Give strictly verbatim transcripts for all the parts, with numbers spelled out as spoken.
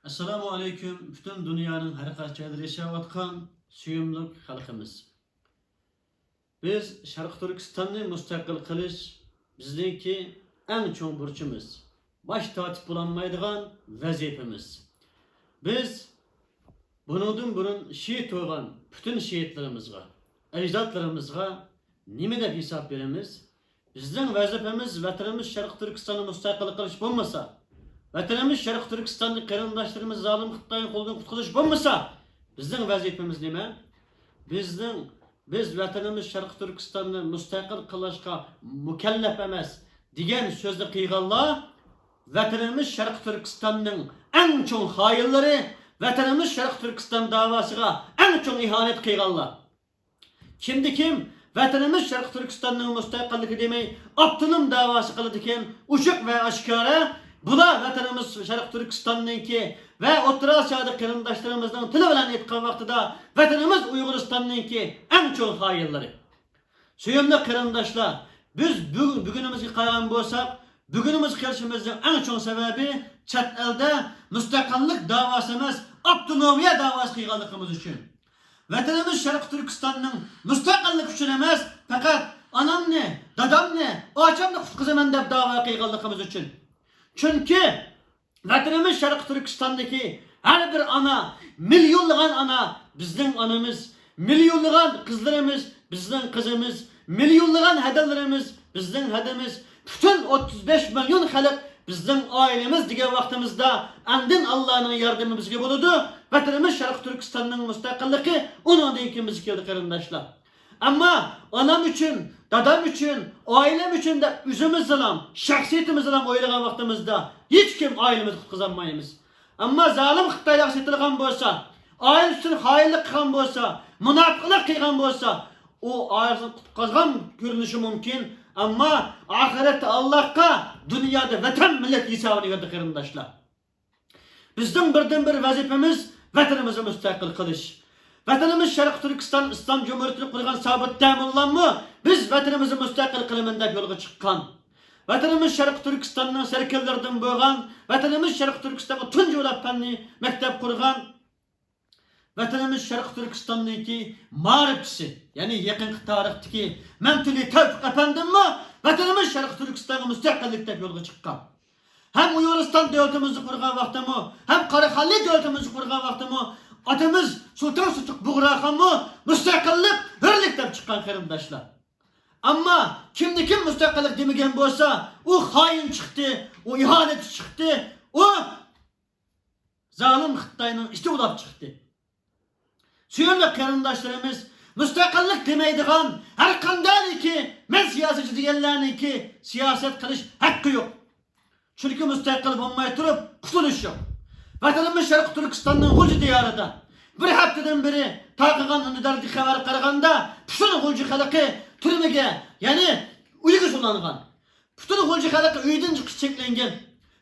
ئەسسالامۇ ئەلەيكۇم، پۈتۈن دۇنيانىڭ ھەر قايسى جايلىرىدا ياشاۋاتقان سۆيۈملۈك خەلقىمىز. بىز شەرقىي تۈركىستاننى مۇستەقىل قىلىش بىزنىڭكى ئەڭ چوڭ بۇرچىمىز، باش تارتىپ بولالمايدىغان ۋەزىپىمىز. بىز بۇنىڭدىن بۇرۇن شېھىت بولغان پۈتۈن شېھىتلىرىمىزغا، ئەجدادلىرىمىزغا نېمە دەپ ھېساب بېرىمىز؟ بىزنىڭ ۋەزىپىمىز ۋەتىنىمىز شەرقىي تۈركىستاننى مۇستەقىل قىلىش بولمىسا، ۋەتىنىمىز شەرقىي تۈركىستاندا قېرىنداشلىرىمىز زالىم خىتاينىڭ قولىدىن قۇتقۇزۇش بولمىسا، بىزنىڭ ۋەزىپىمىز نېمە؟ بىزنىڭ، بىز ۋەتىنىمىز شەرقىي تۈركىستاننى مۇستەقىل قىلىشقا مۇكەللەپ ئەمەس دېگەن سۆزنى قىلغانلار ۋەتىنىمىز شەرقىي تۈركىستاننىڭ ئەڭ چوڭ خائىنلىرى، ۋەتىنىمىز شەرقىي تۈركىستان داۋاسىغا ئەڭ چوڭ ئىھانەت قىلغانلار. كىمدە كىم ۋەتىنىمىز شەرقىي تۈركىستاننىڭ مۇستەقىللىكى دېمەي، ئاپتونوم داۋاسى قىلىدىكەن، ئوچۇق ۋە ئاشكارا، بۇلار ۋەتىنىمىز شەرقىي تۈركىستاننىڭكى ۋە ئوتتۇرا ئاسىيادا قېرىنداشلىرىمىزنىڭ تىلى بىلەن ئېيتقان ۋاقتىدا، ۋەتىنىمىز ئۇيغۇرىستاننىڭكى ئەڭ چوڭ خائىنلىرى. سۆيۈملۈك قېرىنداشلار، بىز بۈ-، بۈگۈنىمىزگە قارىغان بولساق، بۈگۈنىمىز قېلىشىمىزنىڭ ئەڭ چوڭ سەۋەبى چەت ئەلدە مۇستەقىللىق داۋاسى ئەمەس، ئاپتونومىيە داۋاسى قىلغانلىقىمىز ئۈچۈن. ۋەتىنىمىز شەرقىي تۈركىستاننىڭ مۇستەقىللىق ئۈچۈن ئەمەس، پەقەت ئانامنى، دادامنى، ئاچامنى قۇتقۇزىمەن دەپ داۋا قىلغانلىقىمىز ئۈچۈن. چۈنكى ۋەتىنىمىز شەرقىي تۈركىستاندىكى ھەر بىر ئانا، مىليونلىغان ئانا بىزنىڭ ئانىمىز، مىليونلىغان قىزلىرىمىز بىزنىڭ قىزىمىز، مىليونلىغان ھەدەلىرىمىز بىزنىڭ ھەدىمىز، پۈتۈن ئوتتۇز بەش مىليون خەلق بىزنىڭ ئائىلىمىز دېگەن ۋاقتىمىزدا، ئاندىن ئاللانىڭ ياردىمى بىزگە بولىدۇ. ۋەتىنىمىز شەرقىي تۈركىستاننىڭ مۇستەقىللىقى ئۇنىڭدىن كېيىن بىزگە كېلىدۇ، قېرىنداشلار. ئەمما ئانام ئۈچۈن، دادام ئۈچۈن، ئائىلەم ئۈچۈن دەپ ئۆزىمىزنىلا، شەخسىيىتىمىزنىلا ئويلىغان ۋاقتىمىزدا ھېچكىم ئائىلىمىزنى قۇتقۇزالمايمىز. ئەمما زالىم خىتايلارغا سېتىلغان بولسا، ئائىلىسى ئۈچۈن خائىنلىق قىلغان بولسا، مۇناپىقلىق قىلغان بولسا، ئۇ ئائىلىسىنى قۇتقۇزغان كۆرۈنۈشى مۇمكىن، ئەمما ئاخىرەتتە ئاللاھقا، دۇنيادا ۋەتەن مىللەت ھېسابىنى بېرىدۇ، قېرىنداشلار. بىزنىڭ بىردىنبىر ۋەزىپىمىز ۋەتىنىمىزنى مۇستەقىل قىلىش. ۋەتىنىمىز شەرقىي تۈركىستان ئىسلام جۇمھۇرىيىتىنى قۇرغان سابىت تەمىنلاممۇ بىز ۋەتىنىمىزنى مۇستەقىل قىلىمەن دەپ يولغا چىققان. ۋەتىنىمىز شەرقىي تۈركىستاننىڭ سەركەللىرىدىن بولغان، ۋەتىنىمىز شەرقىي تۈركىستانغا تۇنجى بولۇپ پەننىي مەكتەپ قۇرغان، ۋەتىنىمىز شەرقىي تۈركىستاننىڭكى مائارىپچىسى، يەنى يېقىنقى تارىختىكى مەمتىلى تەۋپىق ئەپەندىممۇ ۋەتىنىمىز شەرقىي تۈركىستانغا مۇستەقىللىق دەپ يولغا چىققان. ھەم ئۇيغۇرىستان دۆلىتىمىزنى قۇرغان ۋاقتىمۇ، ھەم قاراخانلى دۆلىتىمىزنى قۇرغان ۋاقتىمۇ ئاتىمىز سۇلتان سۇچۇق بۇغراخانمۇ مۇستەقىللىق، ھۆرلۈك دەپ چىققان، قېرىنداشلار. ئەمما كىمدە كىم مۇستەقىللىق دېمىگەن بولسا، ئۇ خائىن چىقتى، ئۇ ئىھانەتچى چىقتى، ئۇ زالىم خىتاينىڭ ئىتى بولاپ چىقتى. سۆيۈملۈك قېرىنداشلىرىمىز، مۇستەقىللىق دېمەيدىغان، ھەر قانداقنىكى مەن سىياسەتچى دېگەنلەرنىڭكى سىياسەت قىلىش ھەققى يوق. چۈنكى مۇستەقىل بولماي تۇرۇپ قۇتۇلۇش يوق. ۋەتىنىمىز شەرقىي تۈركىستاننىڭ غۇلجا دىيارىدا بىر ھەپتىدىن بېرى تارقىغان ئۈندىداردىكى خەۋەرگە قارىغاندا، پۈتۈن غۇلجا خەلقى تۈرمىگە، يەنى ئۆيگە سولانغان. پۈتۈن غۇلجا خەلقى ئۆيدىن چىقىش چەكلەنگەن.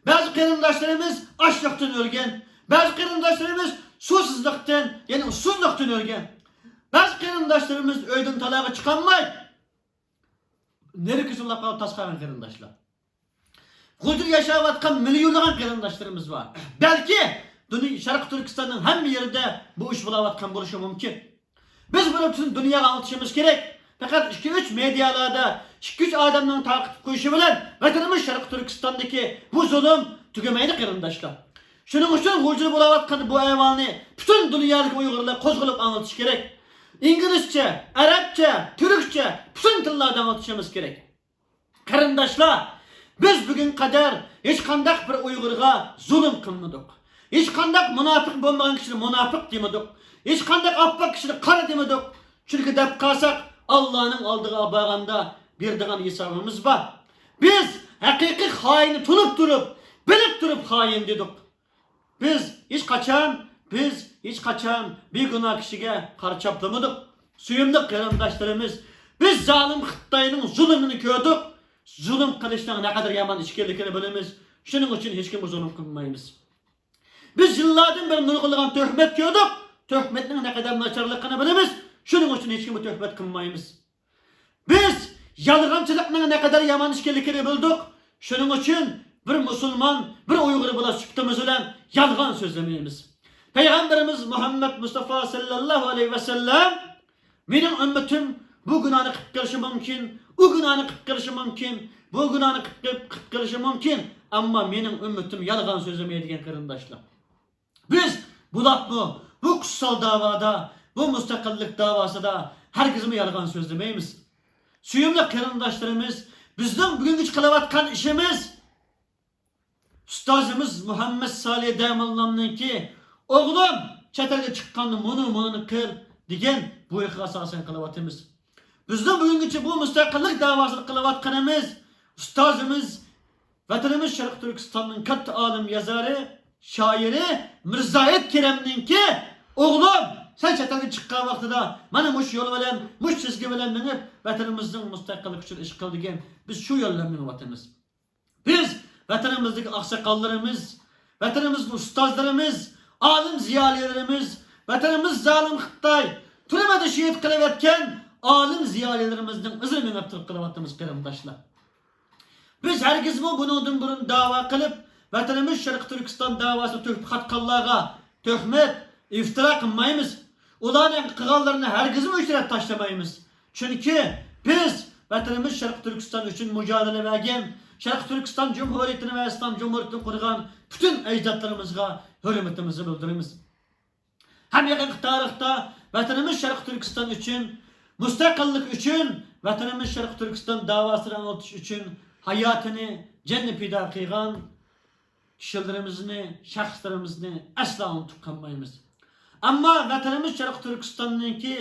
بەزى قېرىنداشلىرىمىز ئاچلىقتىن ئۆلگەن. بەزى قېرىنداشلىرىمىز سۇسىزلىقتىن، يەنى ئۇسسۇزلۇقتىن ئۆلگەن. بەزى قېرىنداشلىرىمىز ئۆيدىن تالاغا چىقالماي، نېرى كېسىلىپ قالغان تاس قالغان قېرىنداشلار. غۇلجىدا ياشاۋاتقان مىليونلىغان قېرىنداشلىرىمىز بار. بەلكى دۇنيا، شەرقىي تۈركىستاننىڭ ھەممە يېرىدە بۇ ئىش بولاۋاتقان بولۇشى مۇمكىن. بىز بۇنى پۈتۈن دۇنياغا ئاڭلىتىشىمىز كېرەك. پەقەت ئىككى، ئۈچ مېدىيالاردا ئىككى، ئۈچ ئادەمنىڭ تارقىتىپ قويۇشى بىلەن ۋەتىنىمىز شەرقىي تۈركىستاندىكى بۇ زۇلۇم تۈگىمەيدۇ، قېرىنداشلار. شۇنىڭ ئۈچۈن غۇلجىدا بولاۋاتقان بۇ ئەھۋالنى پۈتۈن دۇنيادىكى ئۇيغۇرلار قوزغىلىپ ئاڭلىتىشى كېرەك. ئىنگلىزچە، ئەرەبچە، تۈركچە، پۈتۈن تىللاردا ئاڭلىتىشىمىز كېرەك. قېرىنداشلار، بىز بۈگۈنگە قەدەر ھېچقانداق بىر ئۇيغۇرغا زۇلۇم قىلمىدۇق. ھېچقانداق مۇناپىق بولمىغان كىشىنى مۇناپىق دېمىدۇق. ھېچقانداق ئاپئاق كىشىنى قارا دېمىدۇق. چۈنكى دەپ قالساق، ئاللانىڭ ئالدىغا بارغاندا بېرىدىغان ھېسابىمىز بار. بىز ھەقىقىي خائىننى تونۇپ تۇرۇپ، بىلىپ تۇرۇپ خائىن دېدۇق. بىز ھېچقاچان، بىز ھېچقاچان بىگۇناھ كىشىگە قارا چاپلىمىدۇق. سۆيۈملۈك قېرىنداشلىرىمىز، بىز زالىم خىتاينىڭ زۇلۇمىنى كۆردۇق. زۇلۇم قىلىشنىڭ نەقەدەر يامان ئىش ئىكەنلىكىنى بىلىمىز. شۇنىڭ ئۈچۈن ھېچكىمگە زۇلۇم قىلمايمىز. بىز يىللاردىن بېرى نۇرغۇنلىغان تۆھمەت كۆردۇق. تۆھمەتنىڭ نەقەدەر ناچارلىقىنى بىلىمىز. شۇنىڭ ئۈچۈن ھېچكىمگە تۆھمەت قىلمايمىز. بىز يالغانچىلىقنىڭ نەقەدەر يامان ئىكەنلىكىنى بىلدۇق. شۇنىڭ ئۈچۈن بىر مۇسۇلمان، بىر ئۇيغۇر بالا سۈپىتىمىز بىلەن يالغان سۆزلىمەيمىز. پەيغەمبىرىمىز مۇھەممەد مۇستافا سەللەللاھۇ ئەلەيھى ۋەسەللەم، مېنىڭ ئۈممىتىم بۇ گۇناھنى قىلىپ قېلىشى مۇمكىن، ئۇ گۇناھنى قىلىپ قېلىشى مۇمكىن، بۇ گۇناھنى قىلىپ، قىلىپ، قىلىپ قېلىشى مۇمكىن، ئەمما مېنىڭ ئۈممىتىم يالغان سۆزلىمەيدىكەن، قېرىنداشلار. بىز بۇلاپمۇ بۇ قۇتسال داۋادا، بۇ مۇستەقىللىق داۋاسىدا ھەرگىزمۇ يالغان سۆزلىمەيمىز. سۆيۈملۈك قېرىنداشلىرىمىز، بىزنىڭ بۈگۈنگىچە قىلىۋاتقان ئىشىمىز، ئۇستازىمىز مۇھەممەد سالى دەموللامنىڭكى، «ئوغلۇم، چەت ئەلگە چىققاندا مۇنۇ، مۇنۇنى قىل» دېگەن بۇيرۇقىغا ئاساسەن قىلىۋاتىمىز. بىزنىڭ بۈگۈنگىچە بۇ مۇستەقىللىق داۋاسىدا قىلىۋاتقىنىمىز، ئۇستازىمىز، ۋەتىنىمىز شەرقىي تۈركىستاننىڭ كاتتا ئالىم يازارى، شائىرى مىرزايىت كېرەمنىڭكى، «ئوغلۇم، سەن چەت ئەلگە چىققان ۋاقتىدا مانا مۇشۇ يول بىلەن، مۇشۇ چىزگى بىلەن مېڭىپ، ۋەتىنىمىزنىڭ مۇستەقىللىقى ئۈچۈن ئىش قىل» دېگەن. بىز شۇ يول بىلەن مېڭىۋاتىمىز. بىز ۋەتىنىمىزدىكى ئاقساقاللىرىمىز، ۋەتىنىمىزدىكى ئۇستازلىرىمىز، ئالىم زىيالىيلىرىمىز، ۋەتىنىمىز زالىم خىتاي تۈرمىدە شېھىت قىلىۋەتكەن ئالىم زىيالىيلىرىمىزنىڭ ئىزىنى مېڭىپ تۇرۇپ قېلىۋاتىمىز، قېرىنداشلار. بىز ھەرگىزمۇ بۇنىڭدىن بۇرۇن داۋا قىلىپ، ۋەتىنىمىز شەرقىي تۈركىستان داۋاسىدا تۆھپە قاتقانلارغا تۆھمەت، ئىفتىرا قىلمايمىز. ئۇلارنىڭ قىلغانلىرىنى ھەرگىزمۇ ئۆچرەت تاشلىمايمىز. چۈنكى بىز ۋەتىنىمىز شەرقىي تۈركىستان ئۈچۈن مۇجادىلە بەرگەن، شەرقىي تۈركىستان جۇمھۇرىيىتىنى ۋە ئىسلام جۇمھۇرىيىتىنى قۇرغان پۈتۈن ئەجدادلىرىمىزغا ھۆرمىتىمىزنى بىلدۈرىمىز. ھەم يېقىنقى تارىختا ۋەتىنىمىز شەرقىي تۈركىستان ئۈچۈن، مۇستەقىللىق ئۈچۈن، ۋەتىنىمىز شەرقىي تۈركىستان داۋاسىنى ئاڭلىتىش ئۈچۈن ھاياتىنى جەننى پىدا قىلغان كىشىلىرىمىزنى، شەخسلىرىمىزنى ئەسلا ئۇنتۇپ قالمايمىز. ئەمما ۋەتىنىمىز شەرقىي تۈركىستاننىڭكى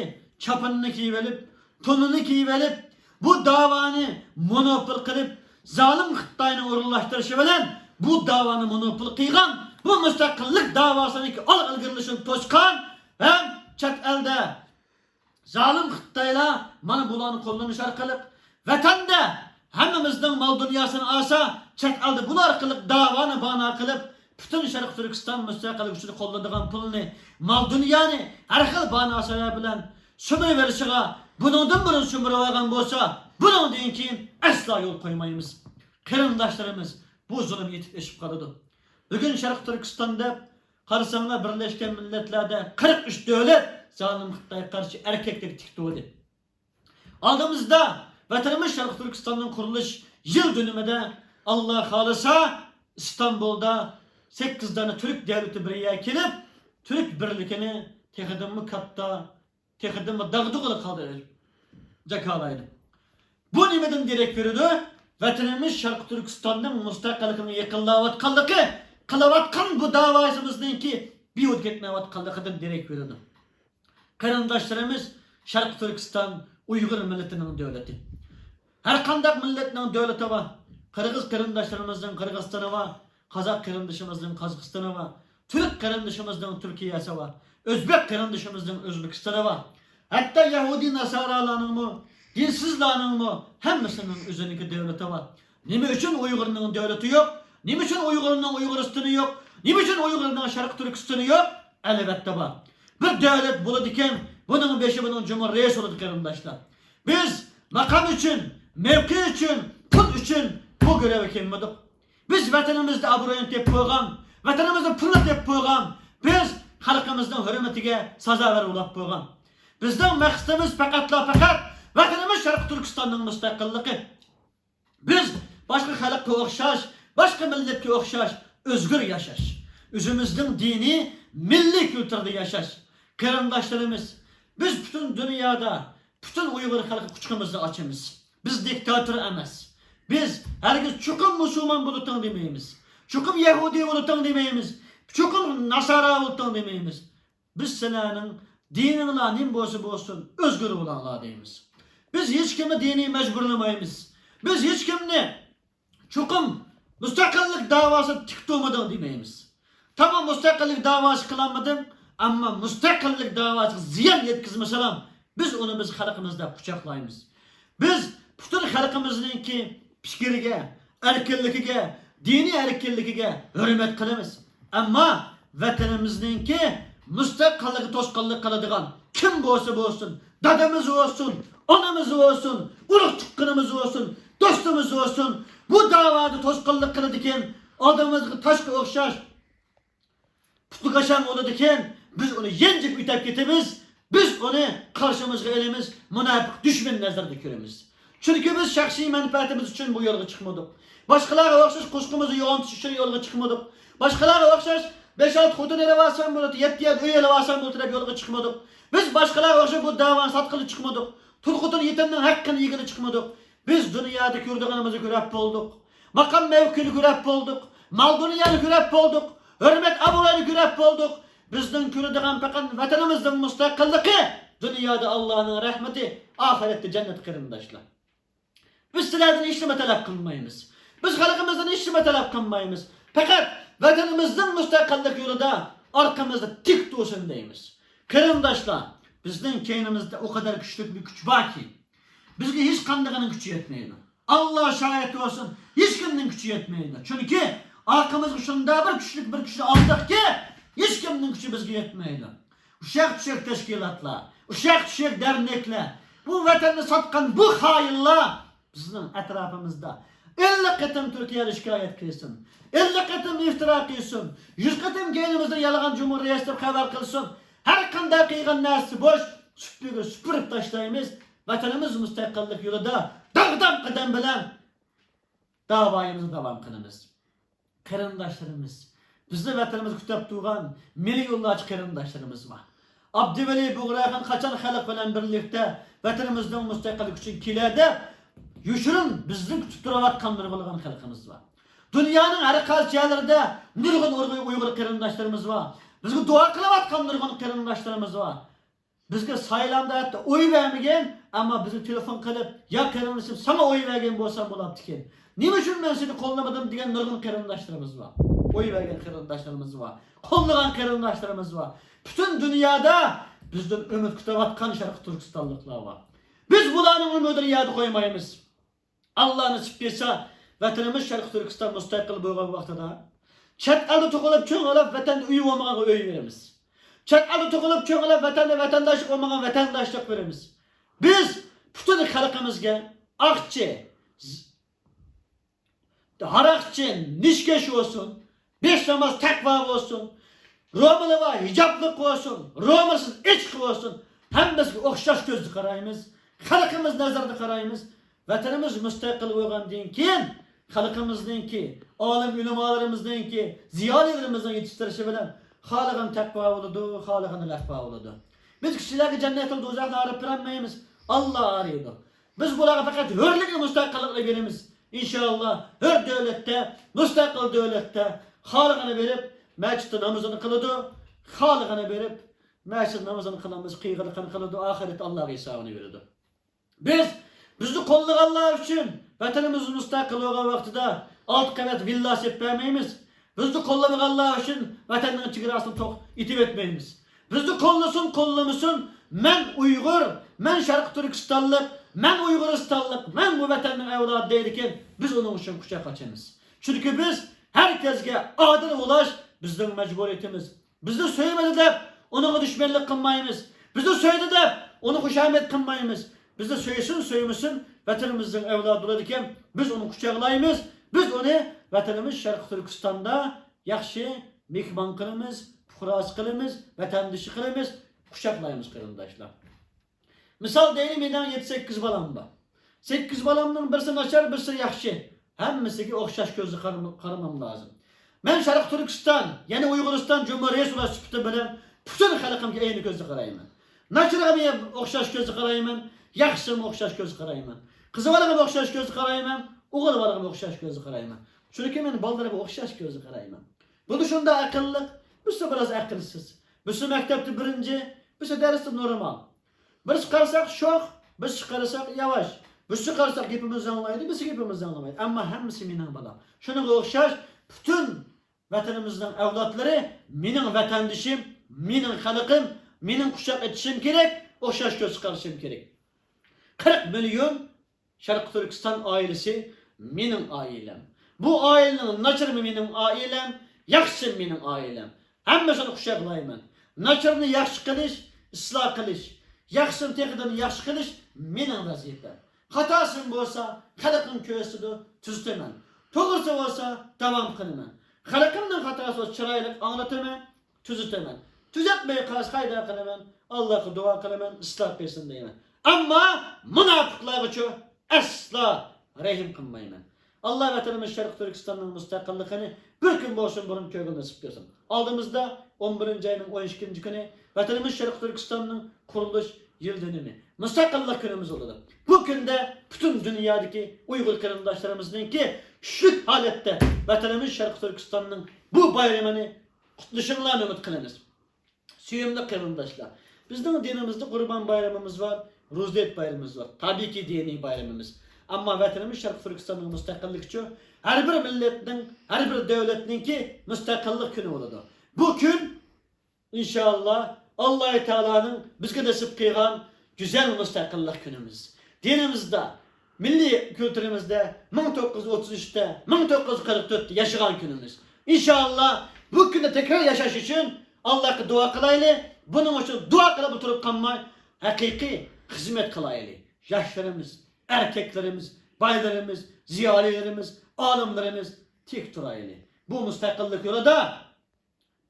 چاپىنىنى كىيىۋېلىپ، تونىنى كىيىۋېلىپ، بۇ داۋانى مونوپول قىلىپ، زالىم خىتاينىڭ ئورۇنلاشتۇرۇشى بىلەن بۇ داۋانى مونوپول قىلغان، بۇ مۇستەقىللىق داۋاسىنىڭكى ئالغا ئىلگىرىلىشىنى توسقان ھەم چەت ئەلدە زالىم خىتايلار مانا بۇلارنى قوللىنىش ئارقىلىق، ۋەتەندە ھەممىمىزنىڭ مال دۇنياسىنى ئالسا، چەت ئەلدە بۇلار ئارقىلىق داۋانى بانا قىلىپ، پۈتۈن شەرقىي تۈركىستان مۇستەقىللىكى ئۈچۈن قوللىنىدىغان پۇلنى، مال دۇنيانى ھەر خىل بانا سەۋەب بىلەن سۈمۈرۈۋېلىشىغا بۇنىڭدىن بۇرۇن سۈمۈرۈۋالغان بولسا، بۇنىڭدىن كېيىن ئەسلا يول قويمايمىز. قېرىنداشلىرىمىز، بۇ زۇلۇم يېتىپ ئېشىپ قالىدۇ. بۈگۈن شەرقىي تۈركىستان دەپ قارىساڭلار، بىرلەشكەن مىللەتلەردە قىرىق ئۈچ دۆلەت زالىم خىتايغا قارشى ئەركەكلىك تىك تۇردى. ئالدىمىزدا ۋەتىنىمىز شەرقىي تۈركىستاننىڭ قۇرۇلۇش يىل دۈنۈمىدە، ئاللا خالىسا، ئىستانبۇلدا سەككىز دانە تۈرك دۆلىتى بىر يەرگە كېلىپ، تۈرك بىرلىكىنى تېخىدىنمۇ كاتتا، تېخىدىنمۇ داغدۇغىلىق ھالدا جاكارلايدۇ. بۇ نېمىدىن دېرەك بېرىدۇ؟ ۋەتىنىمىز شەرقىي تۈركىستاننىڭ مۇستەقىللىقىنىڭ يېقىنلاۋاتقانلىقى، قىلىۋاتقان بۇ داۋاسىمىزنىڭكى بىھۇدە كەتمەيۋاتقانلىقىدىن دېرەك بېرىدۇ. قېرىنداشلىرىمىز، شەرقىي تۈركىستان ئۇيغۇر مىللىتىنىڭ دۆلىتى. ھەر قانداق مىللەتنىڭ دۆلىتى بار. قىرغىز قېرىنداشلىرىمىزنىڭ قىرغىزىستانى بار. قازاق قېرىندىشىمىزنىڭ قازاقىستانى بار. تۈرك قېرىندىشىمىزنىڭ تۈركىيەسى بار. ئۆزبەك قېرىندىشىمىزنىڭ ئۆزبېكىستانى بار. ھەتتا يەھۇدىي ناسارالارنىڭمۇ، دىنسىزلارنىڭمۇ ھەممىسىنىڭ ئۆزىنىڭكى دۆلىتى بار. نېمە ئۈچۈن ئۇيغۇرنىڭ دۆلىتى يوق؟ نېمە ئۈچۈن ئۇيغۇرنىڭ ئۇيغۇرىستىنى يوق؟ نېمە ئۈچۈن ئۇيغۇرنىڭ شەرقىي تۈركىستىنى يوق؟ ئەلۋەتتە بار. بىر دۆلەت بولىدىكەن، بۇنىڭ بېشى بۇنىڭ جۇمھۇر رەئىسى بولىدۇ، قېرىنداشلار. بىز ماقام ئۈچۈن، مەۋقە ئۈچۈن، پۇل ئۈچۈن بۇ گۆرۈگە كەلمىدۇق. بىز ۋەتىنىمىزدە ئابرۇيىنى تېپىپ بولغان، ۋەتىنىمىزدە پۇلنى تېپىپ بولغان، بىز خەلقىمىزنىڭ ھۆرمىتىگە سازاۋەر بولاپ بولغان. بىزنىڭ مەقسىتىمىز پەقەتلا پەقەت ۋەتىنىمىز شەرقىي تۈركىستاننىڭ مۇستەقىللىقى. بىز باشقا خەلققە ئوخشاش، باشقا مىللەتكە ئوخشاش ئۆزگىرى ياشاش، ئۆزىمىزنىڭ دىنىي، مىللىي كۈلتۈرىدە ياشاش. قېرىنداشلىرىمىز، بىز پۈتۈن دۇنيادا پۈتۈن ئۇيغۇر خەلقى قۇچىقىمىزنى ئاچىمىز. بىز دىكتاتور ئەمەس. بىز ھەرگىز چوقۇم مۇسۇلمان بولۇتۇڭ دېمەيمىز. چوقۇم يەھۇدىي بولۇتۇڭ دېمەيمىز. چوقۇم ناسارا بولۇتۇڭ دېمەيمىز. بىز سىلەرنىڭ دىنىڭلار نېمە بولسا بولسۇن، ئۆزگىرىۋالاڭلار دەيمىز. بىز ھېچكىمنى دىنىي مەجبۇرلىمايمىز. بىز ھېچكىمنى چوقۇم مۇستەقىللىق داۋاسىدا تىك تۇرمىدىڭ دېمەيمىز. تامام مۇستەقىللىق داۋاسى قىلالمىدىڭ، ئەمما مۇستەقىللىق داۋاسىغا زىيان يەتكۈزمىسىلا، بىز ئۇنى بىز خەلقىمىز دەپ قۇچاقلايمىز. بىز پۈتۈن خەلقىمىزنىڭكى پىكرىگە، ئەركىنلىكىگە، دىنىي ئەركىنلىكىگە ھۆرمەت قىلىمىز. ئەمما ۋەتىنىمىزنىڭكى مۇستەقىللىقىگە توسقۇنلۇق قىلىدىغان كىم بولسا بولسۇن، دادىمىز بولسۇن، ئانىمىز بولسۇن، ئۇرۇق تۇغقىنىمىز بولسۇن، دوستىمىز بولسۇن، بۇ داۋادا توسقۇنلۇق قىلىدىكەن، ئالدىمىزغا تاشقا ئوخشاش پۇتلىكاشاڭ بولىدىكەن، بىز ئۇنى يەنجىپ ئۆتەپ كېتىمىز، بىز ئۇنى قارشىمىزغا ئېلىمىز، مۇناپىق دۈشمەن نەزىرىدە كۆرىمىز. چۈنكى بىز شەخسىي مەنپەئەتىمىز ئۈچۈن بۇ يولغا چىقمىدۇق. باشقىلارغا ئوخشاش قورسىقىمىزنى يوغىنىتىش ئۈچۈن يولغا چىقمىدۇق. باشقىلارغا ئوخشاش بەش-ئالتە خوتۇن ئېلىۋالسام بولاتتى، يەتتە يەردە ئۆي ئېلىۋالسام بولاتتى دەپ يولغا چىقمىدۇق. بىز باشقىلارغا ئوخشاش بۇ دەۋانى ساتقىلى چىقمىدۇق. تۇل خوتۇن يېتىمنىڭ ھەققىنى يېگىلى چىقمىدۇق. بىز دۇنيادا كۆرىدىغىنىمىزنى كۆرۈپ بولدۇق. ماقام مەۋقىنى كۆرۈپ بولدۇق. مال دۇنيانى كۆرۈپ بولدۇق. ھۆرمەت ئابرۇينى كۆرۈپ بولدۇق. بىزنىڭ كۆرىدىغان پەقەت ۋەتىنىمىزنىڭ مۇستەقىللىقى، دۇنيادا ئاللانىڭ رەھمىتى، ئاخىرەتتە جەننەت قېرىنداشلار. بىز سىلەردىن ھېچنېمە تەلەپ قىلمايمىز. بىز خەلقىمىزدىن ھېچنېمە تەلەپ قىلمايمىز. پەقەت ۋەتىنىمىزنىڭ مۇستەقىللىك يولىدا ئارقىمىزدا تىك تۇرسۇن دەيمىز. قېرىنداشلار، بىزنىڭ كەينىمىزدە ئۇ قەدەر كۈچلۈك بىر كۈچ باركى، بىزگە ھېچقاندىقىنىڭ كۈچى يەتمەيدۇ. ئاللا شاھىت بولسۇن، ھېچكىمنىڭ كۈچى يەتمەيدۇ. چۈنكى ئارقىمىزغا شۇنداق بىر كۈچلۈك بىر كۈچنى ئالدۇقكى، ھېچكىمنىڭ كۈچى بىزگە يەتمەيدۇ. ئۇششاق-چۈششەك تەشكىلاتلار، ئۇششاق-چۈششەك دەرنەكلەر، بۇ ۋەتەننى ساتقان بۇ خائىنلار بىزنىڭ ئەتراپىمىزدا ئەللىك قېتىم تۈركىيەگە شىكايەت قىلسۇن، ئەللىك قېتىم ئىفتىرا قىلسۇن، يۈز قېتىم كەينىمىزدىن يالغان جۇمھۇرىيەت دەپ خەۋەر قىلسۇن، ھەر قانداق قىلغان نەرسىسى بوش، سۈپۈرگە سۈپۈرۈپ تاشلايمىز. ۋەتىنىمىز مۇستەقىللىك يولىدا داغدام قەدەم بىلەن داۋايىمىزنى داۋام قىلىمىز. قېرىنداشلىرىمىز، بىزنى ۋەتىنىمىزدە كۈتۈپ تۇرغان مىليونلارچە قېرىنداشلىرىمىز بار. ئابدۇۋەلى بۇغراخان قاچان خەلق بىلەن بىرلىكتە ۋەتىنىمىزنىڭ مۇستەقىللىكى ئۈچۈن كېلەر دەپ يوشۇرۇن بىزنى كۈتۈپ تۇرۇۋاتقان نۇرغۇنلىغان خەلقىمىز بار. دۇنيانىڭ ھەر قايسى يەرلىرىدە نۇرغۇن ئۇيغۇر، ئۇيغۇر قېرىنداشلىرىمىز بار. بىزگە دۇئا قىلىۋاتقان نۇرغۇن قېرىنداشلىرىمىز بار. بىزگە سايلامدا ھەتتا ئوي بەرمىگەن، ئەمما بىزگە تېلېفون قىلىپ، يا قېرىندىشىم، ساڭا ئوي بەرگەن بولسام بولاتتىكەن. نېمە ئۈچۈن مەن سېنى قوللىمىدىم دېگەن نۇرغۇن قېرىنداشلىرىمىز بار. ئوي بەرگەن قېرىنداشلىرىمىز بار. قوللىغان قېرىنداشلىرىمىز بار. پۈتۈن دۇنيادا بىزدىن ئۈمىد كۈتۈۋاتقان شەرقىي تۈركىستانلىقلار بار. بىز بۇلارنىڭ ئۈمىدىنى يەردە قويمايمىز. ئاللا نېسىپ قىلسا، ۋەتىنىمىز شەرقىي تۈركىستان مۇستەقىل بولغان ۋاقتىدا، چەت ئەلدە تۇغۇلۇپ چوڭ بولۇپ، ۋەتەندە ئۆيى بولمىغانغا ئۆي بېرىمىز. چەت ئەلدە تۇغۇلۇپ چوڭ بولۇپ، ۋەتەندە ۋەتەنداشلىق بولمىغان ۋەتەنداشلىق بېرىمىز. بىز پۈتۈن خەلقىمىزگە ئاقچى، ھاراقچى، نىشكەش بولسۇن، بەش ناماز تەقۋا بولسۇن، رومىلى بار ھىجابلىق بولسۇن، رومىلسىز ئېچىق بولسۇن، ھەممىسىگە ئوخشاش كۆزدە قارايمىز. خەلقىمىز نەزىرىدە قارايمىز. ۋەتىنىمىز مۇستەقىل بولغاندىن كېيىن، خەلقىمىزنىڭكى، ئالىم ئۆلىمالىرىمىزنىڭكى، زىيالىيلىرىمىزنىڭ يېتىشتۈرۈشى بىلەن خالىغان تەقۋا بولىدۇ، خالىغىنى لەقۋا بولىدۇ. بىز كىشىلەرگە جەننەتتىن دوزاخنى ئايرىپ بېرەلمەيمىز. ئاللا ئايرىيدۇ. بىز بۇلارغا پەقەت ھۆرلۈكنى، مۇستەقىللىقنى بېرىمىز. ئىنشائاللا، ھۆر دۆلەتتە، مۇستەقىل دۆلەتتە خالىغىنى بېرىپ، مەسچىتتە نامىزىنى قىلىدۇ، خالىغىنى بېرىپ، مەسچىت نامىزىنى قىلىمىز، قىلغىنىنى قىلىدۇ، ئاخىرەتتە ئاللاغا ھېسابىنى بېرىدۇ. بىز، بىزنى قوللىغانلار ئۈچۈن ۋەتىنىمىز مۇستەقىل بولغان ۋاقتىدا ئالتە قەۋەت ۋىللا سېلىپ بەرمەيمىز. بىزنى قوللىمىغانلار ئۈچۈن ۋەتەننىڭ چېگراسىنى توق ئېتىۋەتمەيمىز. بىزنى قوللىسۇن، قوللىمىسۇن، مەن ئۇيغۇر، مەن شەرقىي تۈركىستانلىق، مەن ئۇيغۇرىستانلىق، مەن بۇ ۋەتەننىڭ ئەۋلادى دەيدىكەن، بىز ئۇنىڭ ئۈچۈن قۇچاق ئاچىمىز. چۈنكى بىز ھەر كەسكە ئادىل بولاش بىزنىڭ مەجبۇرىيىتىمىز. بىزنى سۆيمىدى دەپ ئۇنىڭغا دۈشمەنلىك قىلمايمىز. بىزنى سۆيدى دەپ ئۇنى خۇشامەت قىلمايمىز. بىزنى سۆيسۇن، سۆيمىسۇن، ۋەتىنىمىزنىڭ ئەۋلادى بولىدىكەن، بىز ئۇنى قۇچاقلايمىز. بىز ئۇنى ۋەتىنىمىز شەرقىي تۈركىستاندا ياخشى مېھمان قىلىمىز، پۇقراسى قىلىمىز، ۋەتەندىشى قىلىمىز، قۇچاقلايمىز، قېرىنداشلار. مىسال دەيلى، مېنىڭ يەتتە سەككىز بالام بار. سەككىز بالامنىڭ بىرسى ناچار، بىرسى ياخشى. ھەممىسىگە ئوخشاش كۆزدە قارىما-، قارىمام لازىم. مەن شەرقىي تۈركىستان، يەنى ئۇيغۇرىستان جۇمھۇرىيىتى بولۇش سۈپىتى بىلەن پۈتۈن خەلقىمگە ئەينى كۆزدە قارايمەن. ناچىرىغىمۇ ئوخشاش كۆزدە قارايمەن، ياخشىسىغىمۇ ئوخشاش كۆزدە قارايمەن. قىز بالىغىمۇ ئوخشاش كۆزدە قارايمەن، ئوغۇل بالىغىمۇ ئوخشاش كۆزدە قارايمەن. چۈنكى مەن بالىلىرىمغا ئوخشاش كۆزدە قارايمەن. بۇ شۇنداق ئەقىللىق، بىرسى بىراز ئەقىلسىز. بىرسى مەكتەپتە بىرىنچى، بىرسى دەرستە نورمال. بىرسى قارىساق شوخ، بىرسى قارىساق ياۋاش. بىرسى قارىساق گېپىمىزنى ئاڭلايدۇ، بىرسى گېپىمىزنى ئاڭلىمايدۇ. ئەمما ھەممىسى مېنىڭ بالام. شۇنىڭغا ئوخشاش پۈتۈن ۋەتىنىمىزنىڭ ئەۋلادلىرى مېنىڭ ۋەتەندىشىم، مېنىڭ خەلقىم، مېنىڭ قۇچاق ئېچىشىم كېرەك، ئوخشاش كۆز قارىشىم كېرەك. قىرىق مىليون شەرقىي تۈركىستان ئائىلىسى مېنىڭ ئائىلەم. بۇ ئائىلىنىڭ ناچىرىمۇ مېنىڭ ئائىلەم، ياخشىسىمۇ مېنىڭ ئائىلەم. ھەممىسىنى قۇچاقلايمەن. ناچىرىنى ياخشى قىلىش، ئىسلاھ قىلىش، ياخشىسىنى تېخىدىن ياخشى قىلىش مېنىڭ ۋەزىپەم. خاتاسىم بولسا، خەلقىم كۆرسىتىدۇ، تۈزىتىمەن. توغرىسى بولسا، داۋام قىلىمەن. خەلقىمنىڭ خاتاسى بولسا، چىرايلىق ئاڭلىتىمەن. تۈزىتىمەن. تۈزەتمەي قالسا قايدا قىلىمەن؟ ئاللاغا دۇئا قىلىمەن، ئىسلاھ قىلسۇن دەيمەن. ئەمما مۇناپىقلارغىچۇ ئەسلا رەھىم قىلمايمەن. ئاللا ۋەتىنىمىز شەرقىي تۈركىستاننىڭ مۇستەقىللىقىنى بىر كۈن بولسۇن بۇرۇن كۆرگىلى نېسىپ قىلسۇن. ئالدىمىزدا ئون بىرىنچى ئاينىڭ ئون ئىككىنچى كۈنى ۋەتىنىمىز شەرقىي تۈركىستاننىڭ قۇرۇلۇش يىل دېنىمى، مۇستەقىللىق كۈنىمىز بولىدۇ. بۇ كۈندە پۈتۈن دۇنيادىكى ئۇيغۇر قېرىنداشلىرىمىزنىڭكى كۈچلۈك ھالەتتە ۋەتىنىمىز شەرقىي تۈركىستاننىڭ بۇ بايرىمىنى قۇتلىشىڭلارنى ئۈمىد قىلىمىز. سۆيۈملۈك قېرىنداشلار، بىزنىڭ دىنىمىزدە قۇربان بايرىمىمىز بار، روزى ھېيت بايرىمىمىز بار. تابىئىيكى، دىنىي بايرىمىمىز. ئەمما ۋەتىنىمىز شەرقىي تۈركىستاننىڭ مۇستەقىللىكى ئۈچۈن ھەر بىر مىللەتنىڭ، ھەر بىر دۆلەتنىڭكى مۇستەقىللىق كۈنى بولىدۇ. بۇ كۈن، ئىنشائاللا، ئاللاھۇ تائالانىڭ بىزگە نېسىپ قىلغان گۈزەل مۇستەقىللىق كۈنىمىز. دىنىمىزدا، مىللىي كۈلتۈرىمىزدە مىڭ توققۇز يۈز ئوتتۇز ئۈچتە، مىڭ توققۇز يۈز قىرىق تۆتتە ياشىغان كۈنىمىز. ئىنشائاللا، بۇ كۈندە تەكرار ياشاش ئۈچۈن ئاللاغا دۇئا قىلايلى. بۇنىڭ ئۈچۈن دۇئا قىلىپ ئولتۇرۇپ قالماي، ھەقىقىي خىزمەت قىلايلى. ياشلىرىمىز، ئەركەكلىرىمىز، بايلىرىمىز، زىيالىيلىرىمىز، ئالىملىرىمىز تىك تۇرايلى. بۇ مۇستەقىللىك يولىدا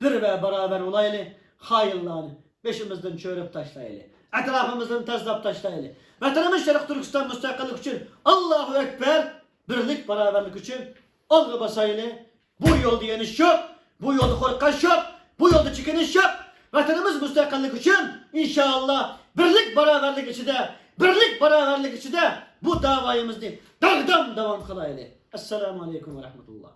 بىر ۋە باراۋەر بولايلى، خائىنلارنى بېشىمىزدىن چۆرۈپ تاشلايلى، ئەتراپىمىزدىن تازىلاپ تاشلايلى. ۋەتىنىمىز شەرقىي تۈركىستان مۇستەقىللىك ئۈچۈن، ئاللاھۇ ئەكبەر، بىرلىك، باراۋەرلىك ئۈچۈن ئالغا باسايلى. بۇ يولدا يېنىش يوق، بۇ يولدا قورقۇش يوق، بۇ يولدا چېكىنىش يوق. ۋەتىنىمىز مۇستەقىللىك ئۈچۈن، ئىنشائاللا، بىرلىك، باراۋەرلىك ئىچىدە، بىرلىك، باراۋەرلىك ئىچىدە بۇ داۋايىمىزنى داغدام داۋام قىلايلى. ئەسسالامۇ ئەلەيكۇم ۋە رەھمەتۇللا.